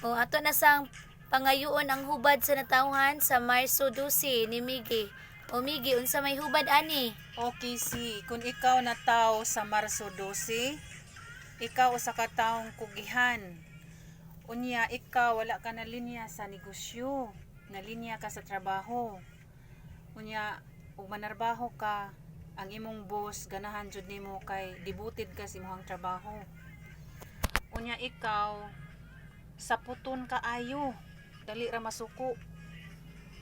O, ato na sang pangayoon ang hubad sa natawhan sa Marso 12 ni Miggy. O Miggy, unsa may hubad ani? Okay, si kung ikaw natawo sa Marso 12, ikaw usa ka taong kugihan. Unya ikaw wala ka na linya sa negosyo, nalinya ka sa trabaho. Unya ug manarbaho ka, ang imong boss ganahan jud nimo kay devoted ka sa imong trabaho. Unya ikaw saputon kaayo, dali ra masuko.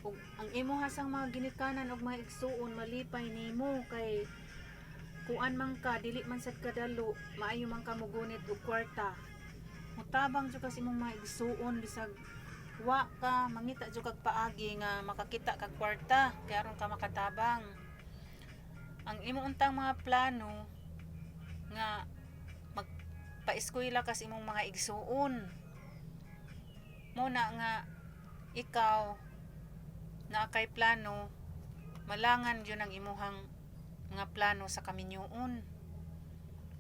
Ug ang imo sang mga ginikanan og mga igsuon malipay nimo kay kuan man ka, dili man sad kadalo, maayo man ka mogunit og kwarta. Mutabang jud ka sa imong mga igsuon bisag wa ka, mangita jud kag paagi nga makakita kag kwarta kay aron ka makatabang. Ang imo untang mga plano nga magpaeskwela ka sa imong mga igsuon. Mo na nga ikaw naa kay plano, malangan yun ang imuhang mga plano sa kaminyoon.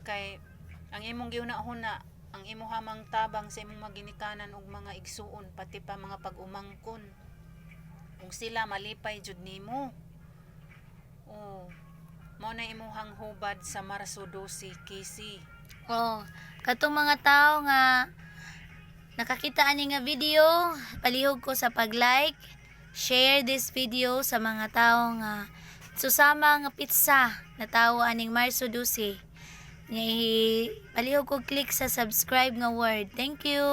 Kay ang imong gihuna-huna, ang imuha mang tabang sa imong mga ginikanan ug mga igsuon, pati pa mga pag-umangkon. Ug sila malipay jud nimo. Oh, mao na imuhang hubad sa Marso 12, Casey. Oh, katong mga tao nga nakakita ani nga video, palihog ko sa pag-like, share this video sa mga tao nga susama nga petsa natawo aning Marso 12. Nga palihog ko click sa subscribe nga word. Thank you.